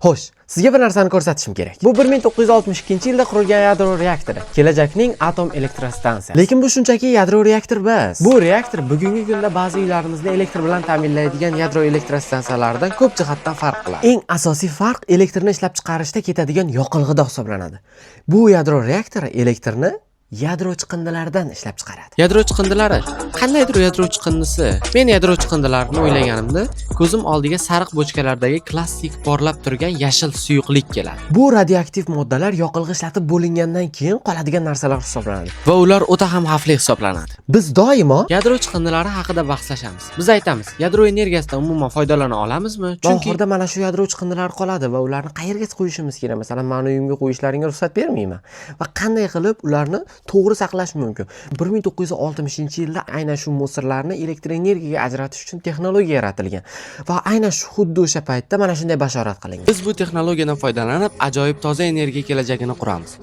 Xo'sh, sizga bir narsani ko'rsatishim kerak. Bu 1962-yilda qurilgan yadro reaktori. Kelajakning atom elektrostansiyasi. Lekin bu shunchaki yadro reaktor emas. Bu reaktor bugungi kunda ba'zi uylarimizni elektr bilan ta'minlaydigan yadro elektrostansiyalaridan ko'p jihatdan farq qiladi. Eng asosiy farq elektrni ishlab chiqarishda ketadigan yoqilg'ida hisoblanadi. Bu yadro reaktori elektrni yadro chiqindilaridan ishlab chiqaradi. Yadro chiqindilari. Qandaydir yadro chiqindisi. Men yadro chiqindilarini o'ylaganimda ko'zim oldiga sariq bochkalardagi klassik porlab turgan yashil suyuqlik keladi. Bu radioaktiv moddalar yoqilg'i ishlatib bo'lingandan keyin qoladigan narsalar hisoblanadi. Va ular o'ta ham xavfli hisoblanadi. Biz doimo yadro chiqindilari haqida bahslashamiz. Biz aytamiz, yadro energiyasidan umuman foydalana olamizmi? Chunki Chunki oxirida mana shu yadro chiqindilari qoladi va ularni qayerga qo'yishimiz kerak? Masalan, mani uyimga qo'yishlaringga ruxsat bermayman. Va qanday qilib ularni to'g'ri saqlash mumkin? 1960-yilda aynan shu мусор larni elektr energiyaga ajratish uchun texnologiya yaratilgan. Va aynan shu xuddi o'sha paytda mana shunday bashorat qilingan. Biz bu texnologiyadan foydalanib, ajoyib toza energiya kelajagini quramiz.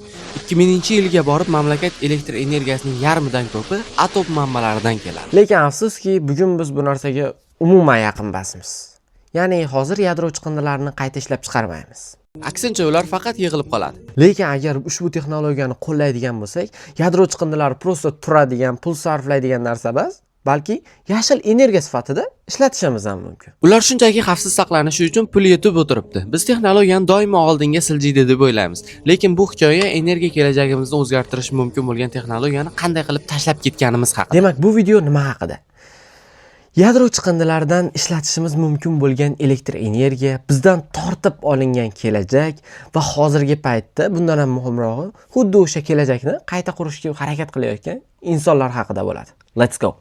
2000-yilga borib mamlakat elektr energiyasining yarmidan ko'pi atom manbalaridan keladi. Lekin afsuski, bugun biz bu narsaga umuman yaqin emasmiz. Ya'ni hozir yadro chiqindilarini qayta ishlab chiqarmaymiz. Aksincha, ular faqat yig'ilib qoladi. Lekin agar ushbu texnologiyani qo'llaydigan bo'lsak, yadro chiqindilari просто turadigan, pul sarflaydigan narsa emas, balki yashil energiya sifatida ishlatishimiz ham mumkin. Ular shunchaki xavfsiz saqlanishi uchun pul yetib o'tiribdi. Biz texnologiyani doimo oldinga siljiydi deb o'ylaymiz. Lekin bu hikoya energiya kelajagimizni o'zgartirishi mumkin bo'lgan texnologiyani qanday qilib tashlab ketganimiz haqida. Demak, bu video nima haqida? Yadro chiqindilaridan ishlatishimiz mumkin bo'lgan elektr energiya, bizdan tortib olingan kelajak va hozirgi paytda bundan ham muhimrog'i, xuddi o'sha kelajakni qayta qurishga harakat qilayotgan insonlar haqida bo'ladi. Let's go.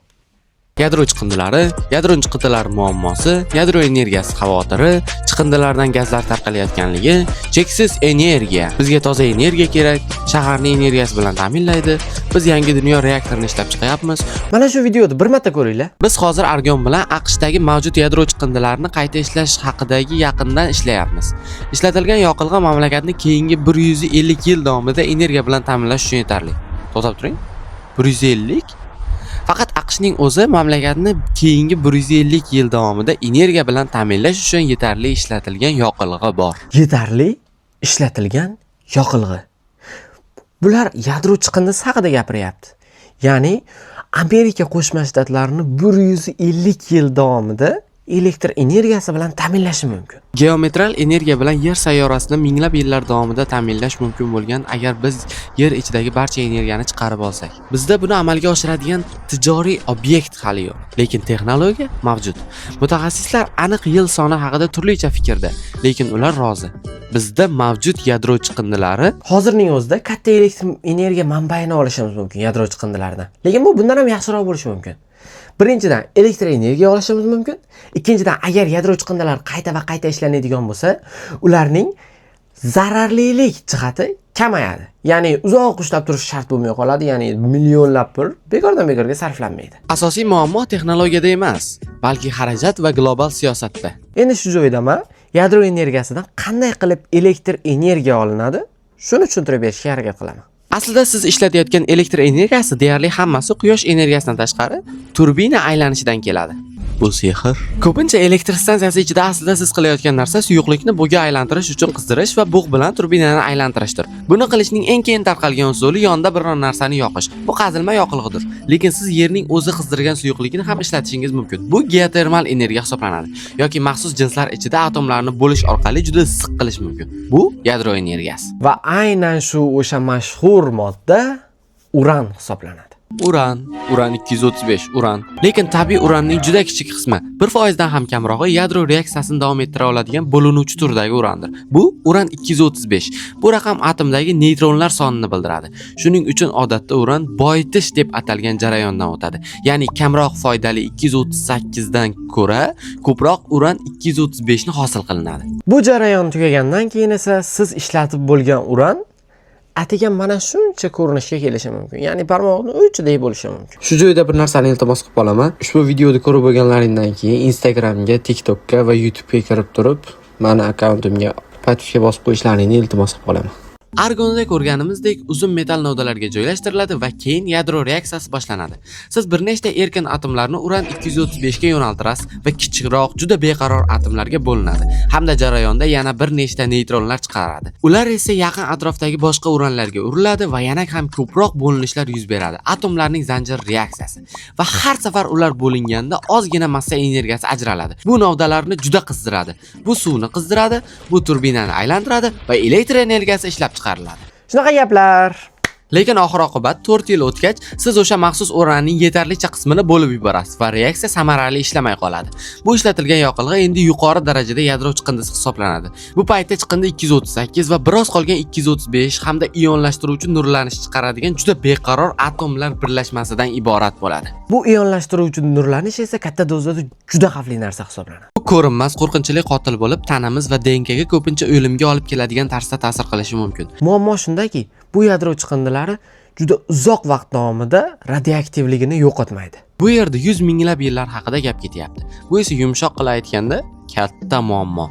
Yadro chiqindilari, yadro chiqindilari muammosi, yadro energiyasi xavotiri, chiqindilardan gazlar tarqalayotganligi, cheksiz energiya. Bizga toza energiya kerak, shaharni energiyasi bilan ta'minlaydi. Biz yangi dunyo reaktorini ishlab chiqyapmiz. Mana shu videoni bir marta ko'ringlar. Biz hozir Argon bilan AQShdagi mavjud yadro chiqindilarini qayta ishlash haqidagi yaqindan ishlayapmiz. Ishlatilgan yoqilg'i mamlakatni keyingi 150 yil davomida energiya bilan ta'minlash uchun yetarli. To'xtab turing. 150? Faqat AQShning o'zi mamlakatni keyingi 150 yil davomida energiya bilan ta'minlash uchun yetarli ishlatilgan yoqilg'i bor. Yetarli ishlatilgan yoqilg'i. Bular yadro chiqindisi haqida gapiryapti. Ya'ni Amerika Qo'shma Shtatlarini 150 yil davomida elektr energiyasi bilan ta'minlashi mumkin. Geotermal energiya bilan Yer sayyorasini minglab yillar davomida ta'minlash mumkin bo'lgan, agar biz yer ichidagi barcha energiyani chiqarib olsak. Bizda buni amalga oshiradigan tijoriy obyekt hali yo'q, lekin texnologiya mavjud. Mutaxassislar aniq yil soni haqida turlicha fikrda, lekin ular rozi. Bizda mavjud yadro chiqindilari Hozirning o'zida katta elektr energiya manbaini olishimiz mumkin yadro chiqindilaridan. Lekin bu bundan ham yaxshiroq bo'lishi mumkin. Birinchidan, elektr energiya olishimiz mumkin. Ikkinchidan, agar yadro chiqindilari qayta va qayta ishlanadigan bo'lsa, ularning zararlilik jihati kamayadi. Ya'ni uzoq ushlab turish shart bo'lmay qoladi, ya'ni millionlab pul bekordan bekorga sarflanmaydi. Asosiy muammo texnologiyada emas, balki xarajat va global siyosatda. Endi shu joyda man yadro energiyasidan qanday qilib elektr energiya olinadi, shuni tushuntirib berishga harakat qilaman. Aslida siz ishlatayotgan elektr energiyasi deyarli hammasi quyosh energiyasidan tashqari turbina aylanishidan keladi. Bu sehr. Ko'pincha elektr stansiyasi ichida aslida siz qilayotgan narsa suyuqlikni bug'ga aylantirish uchun qizdirish va bug' bilan turbinani aylantirishdir. Buni qilishning eng keng tarqalgan usuli yonda biror narsani yoqish. Bu qazilma yoqilg'idir. Lekin siz yerning o'zi qizdirgan suyuqlikni ham ishlatishingiz mumkin. Bu geotermal energiya hisoblanadi yoki maxsus jinslar ichida atomlarni bo'lish orqali juda issiq qilish mumkin. Bu yadro energiyasi. Va aynan shu o'sha mashhur modda uran hisoblanadi. Uran, uran 235, uran. Lekin tabiiy uranning juda kichik qismi, 1% dan ham kamrog'i yadro reaksiyasini davom ettira oladigan bo'linuvchi turdagi urandir. Bu uran 235. Bu raqam atomdagi neytronlar sonini bildiradi. Shuning uchun odatda uran boyitish deb atalgan jarayondan o'tadi. Ya'ni kamroq foydali 238 dan ko'ra ko'proq uran 235 ni hosil qilinadi. Bu jarayon tugagandan keyin esa siz ishlatib bo'lgan uran atigi mana shuncha ko'rinishga kelishi mumkin. Ya'ni barmoqni uchidek bo'lishi mumkin. Shu joyda bir narsani iltimos qilib qolaman. Ushbu videoni ko'rib bo'lganlaringdan keyin Instagramga, TikTokka va YouTube'ga kirib turib, mani akkauntimga подписка bosib qo'yishlaringni iltimos qilib qolaman. Argonda ko'rganimizdek, uzun metall novdalarga joylashtiriladi va keyin yadro reaksiyasi boshlanadi. Siz bir nechta erkin atomlarni uran 235 ga yo'naltirasiz va kichikroq, juda beqaror atomlarga bo'linadi hamda jarayonda yana bir nechta neytronlar chiqaradi. Ular esa yaqin atrofdagi boshqa uranlarga uriladi va yana ham ko'proq bo'linishlar yuz beradi. Atomlarning zanjir reaksiyasi. Va har safar ular bo'linganda ozgina massa energiyasi ajraladi. Bu novdalarni juda qizdiradi. Bu suvni qizdiradi, bu turbinani aylantiradi va elektr energiyasi ishlab chiqariladi. Shunaqa gaplar. Lekin oxir oqibat 4 yil o'tgach, siz o'sha maxsus uranning yetarlicha qismini bo'lib yuborasiz va reaksiya samarali ishlamay qoladi. Bu ishlatilgan yoqilg'i endi yuqori darajada yadro chiqindisi hisoblanadi. Bu paytda chiqindi 238 va biroz qolgan 235 hamda ionlashtiruvchi nurlanish chiqaradigan juda beqaror atomlar birlashmasidan iborat bo'ladi. Bu ionlashtiruvchi nurlanish esa katta dozada juda xavfli narsa hisoblanadi. Bu ko'rinmas qo'rqinchli qotil bo'lib, tanamiz va DNKga ko'pincha o'limga olib keladigan tarzda ta'sir qilishi mumkin. Muammo shundaki, bu yadro chiqindilari juda uzoq vaqt davomida radioaktivligini yo'qotmaydi. Bu yerda yuz minglab yillar haqida gap ketyapti. Bu esa, yumshoq qilib aytganda, katta muammo.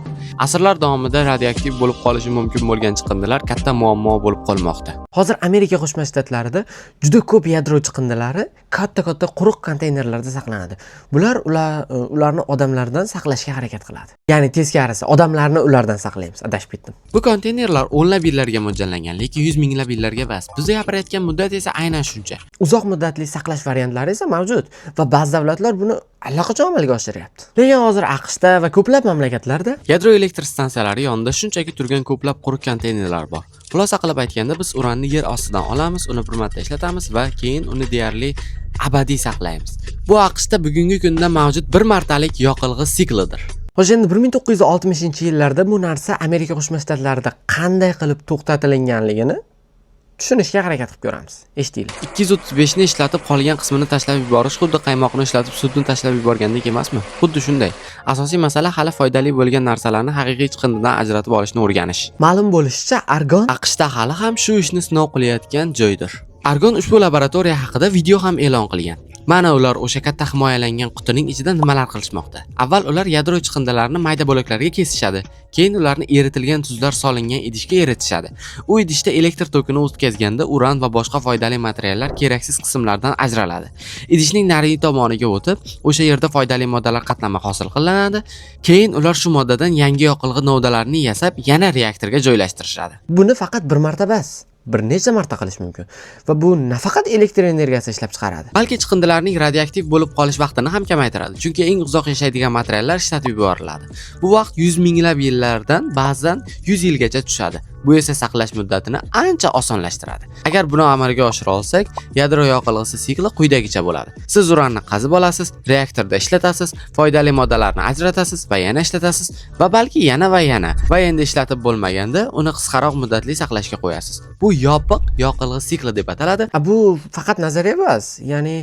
Asrlar davomida radioaktiv bo'lib qolishi mumkin bo'lgan chiqindilar katta muammo bo'lib qolmoqda. Hozir Amerika Qo'shma Shtatlarida juda ko'p yadro chiqindilari katta-katta quruq konteynerlarda saqlanadi. Bular ularni odamlardan saqlashga harakat qiladi. Ya'ni teskarisi, odamlarni ulardan saqlaymiz. Adashib ketdim. Bu konteynerlar o'nlab yillarga mo'ljallangan, lekin yuz minglab yillarga bas. Biz gapirayotgan muddat esa aynan shuncha. Uzoq muddatli saqlash variantlari esa mavjud va ba'zi davlatlar buni allaqachon amalga oshiryapti. Lekin hozir AQShda va ko'plab mamlakatlarda yadro elektr stansiyalari yonida shunchaki turgan ko'plab quruq konteynerlar bor. Xulosa qilib aytganda, biz uranni yer ostidan olamiz, uni bir marta ishlatamiz va keyin uni deyarli abadiy saqlaymiz. Bu AQShda bugungi kunda mavjud bir martalik yoqilg'i siklidir. Xo'sh, endi 1960-yillarda bu narsa Amerika Qo'shma Shtatlarida qanday qilib to'xtatilinganligini tushunishga harakat qilib ko'ramiz. Eshitinglar. 235 ni ishlatib, qolgan qismini tashlab yuborish xuddi qaymoqni ishlatib, sutni tashlab yuborgandek emasmi? Xuddi shunday. Asosiy masala hali foydali bo'lgan narsalarni haqiqiy chiqindidan ajratib olishni o'rganish. Ma'lum bo'lishicha, Argon AQShda hali ham shu ishni sinov qilayotgan joydir. Argon ushbu laboratoriya haqida video ham e'lon qilgan. Mana ular o'sha katta himoyalangan qutining ichida nimalar qilishmoqda. Avval ular yadro chiqindilarini mayda bo'laklarga kesishadi, keyin ularni eritilgan tuzlar solingan idishga eritishadi. U idishda elektr tokini o'tkazganda uran va boshqa foydali materiallar keraksiz qismlardan ajraladi. Idishning narigi tomoniga o'tib, o'sha yerda foydali moddalar qatlami hosil qilinadi. Keyin ular shu moddadan yangi yoqilg'i novdalarini yasab, yana reaktorga joylashtirishadi. Buni faqat bir marta bas, bir necha marta qilish mumkin va bu nafaqat elektr energiyasi ishlab chiqaradi, balki chiqindilarning radioaktiv bo'lib qolish vaqtini ham kamaytiradi, chunki eng uzoq yashaydigan materiallar ishlatib yuboriladi. Bu vaqt yuz minglab yillardan ba'zan 100 yilgacha tushadi. Bu esa saqlash muddatini ancha osonlashtiradi. Agar buni amalga oshira olsak, yadro yoqilg'isi sikli quyidagicha bo'ladi. Siz uranni qazib olasiz, reaktorda ishlatasiz, foydali moddalarni ajratasiz va yana ishlatasiz va balki yana va yana, va endi ishlatib bo'lmaganda uni qisqaroq muddatli saqlashga qo'yasiz. Bu yopiq yoqilg'i sikli deb ataladi. A, bu faqat nazariya emas, ya'ni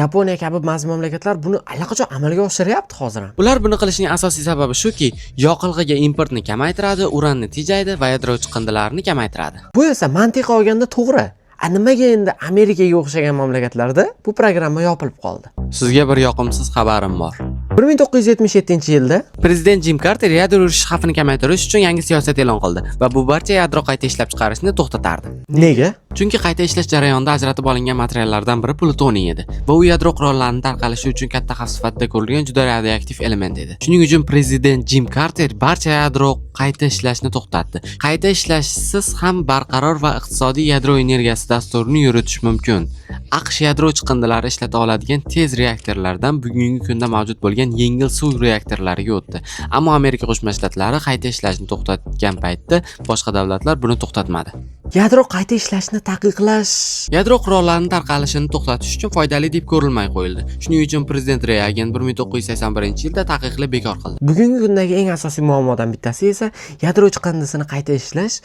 Yaponiya kabi ba'zi mamlakatlar buni allaqachon amalga oshiryapti hozir ham. Ular buni qilishining asosiy sababi shuki, yoqilg'iga importni kamaytiradi, uranni tejaydi va yadro chiqindilarini kamaytiradi. Bu esa mantiqan olganda to'g'ri. A nimaga endi Amerikaga o'xshagan mamlakatlarda bu programma yopilib qoldi? Sizga bir yoqimsiz xabarim bor. 1977-yilda Prezident Jim Karter yadro urushi xavfini kamaytirish uchun yangi siyosat e'lon qildi va bu barcha yadro qayta ishlab chiqarishni to'xtatardi. Nega? Chunki qayta ishlash jarayonida ajratib olingan materiallardan biri plutoniy edi va u yadro qurollarining tarqalishi uchun katta xavf sifatida ko'rilgan juda radioaktiv element edi. Shuning uchun prezident Jim Karter barcha yadro qayta ishlashni to'xtatdi. Qayta ishlashsiz ham barqaror va iqtisodiy yadro energiyasi dasturini yuritish mumkin. AQSh yadro chiqindilari ishlata oladigan tez reaktorlardan bugungi kunda mavjud bo'lgan yengil suv reaktorlariga o'tdi. Ammo Amerika Qo'shma Shtatlari qayta ishlashni to'xtatgan paytda boshqa davlatlar buni to'xtatmadi. Yadro qayta ishlashni taqiqlash Yadro qurollarining tarqalishini to'xtatish uchun foydali deb ko'rilmay qo'yildi. Shuning uchun prezident Reagan 1981-yilda taqiqni bekor qildi. Bugungi kundagi eng asosiy muammodan bittasi esa yadro chiqindisini qayta ishlash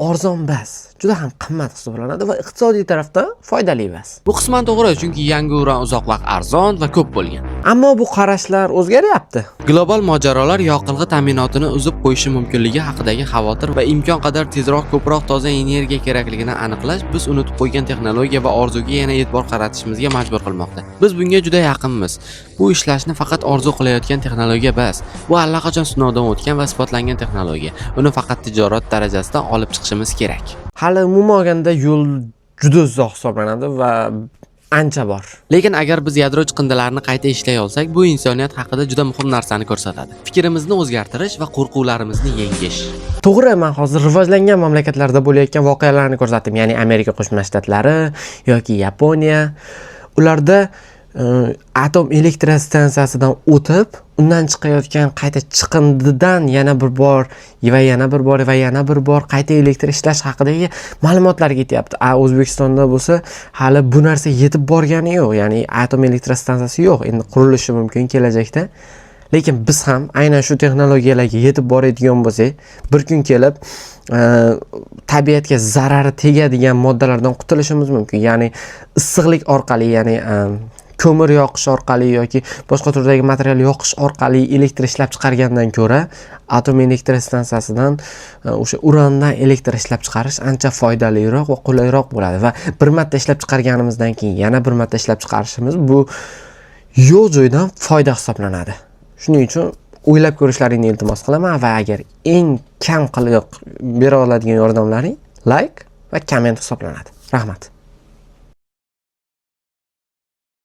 arzon bas, juda ham qimmat hisoblanadi va iqtisodiy tarafdan foydali emas. Bu qisman to'g'ri, chunki yangi uran uzoq vaqt arzon va ko'p bo'lgan. Ammo bu qarashlar o'zgaryapti. Global mojarolar yoqilg'i ta'minotini uzib qo'yishi mumkinligi haqidagi xavotir va imkon qadar tezroq ko'proq toza energiya kerakligini aniqlash biz unutib qo'ygan texnologiya va orzuga yana e'tibor qaratishimizga majbur qilmoqda. Biz bunga juda yaqinmiz. Bu ishlashni faqat orzu qilayotgan texnologiya bas. Bu allaqachon sinovdan o'tgan va isbotlangan texnologiya. Uni faqat tijorat darajasidan olib chiqishimiz kerak. Hali umuman olganda yo'l juda uzoq hisoblanadi va ancha bor. Lekin agar biz yadro chiqindilarini qayta ishlay olsak, bu insoniyat haqida juda muhim narsani ko'rsatadi. Fikrimizni o'zgartirish va qo'rquvlarimizni yengish. To'g'ri, man hozir rivojlangan mamlakatlarda bo'layotgan voqealarni ko'rsatdim, ya'ni Amerika Qo'shma Shtatlari yoki Yaponiya. Ularda atom elektrostansiyasidan o'tib, undan chiqayotgan qayta chiqindidan yana bir bor va yana bir bor va yana bir bor qayta elektr ishlash haqidagi ma'lumotlar ketyapti. A O'zbekistonda bo'lsa hali bu narsa yetib borgani yo'q, ya'ni atom elektrostansiyasi yo'q. Endi qurilishi mumkin kelajakda. Lekin biz ham aynan shu texnologiyalarga yetib boradigan bo'lsak, bir kun kelib tabiatga zarari tegadigan moddalardan qutulishimiz mumkin. Ya'ni issiqlik orqali, ya'ni ko'mir yoqish orqali yoki boshqa turdagi material yoqish orqali elektr ishlab chiqargandan ko'ra atom elektrostansiyasidan o'sha urandan elektr ishlab chiqarish ancha foydaliroq va qulayroq bo'ladi va bir marta ishlab chiqarganimizdan keyin yana bir marta ishlab chiqarishimiz bu yo'q joydan foyda hisoblanadi. Shuning uchun o'ylab ko'rishlaringni iltimos qilaman va agar eng kam qilib bera oladigan yordamlaring layk va komment hisoblanadi. Rahmat.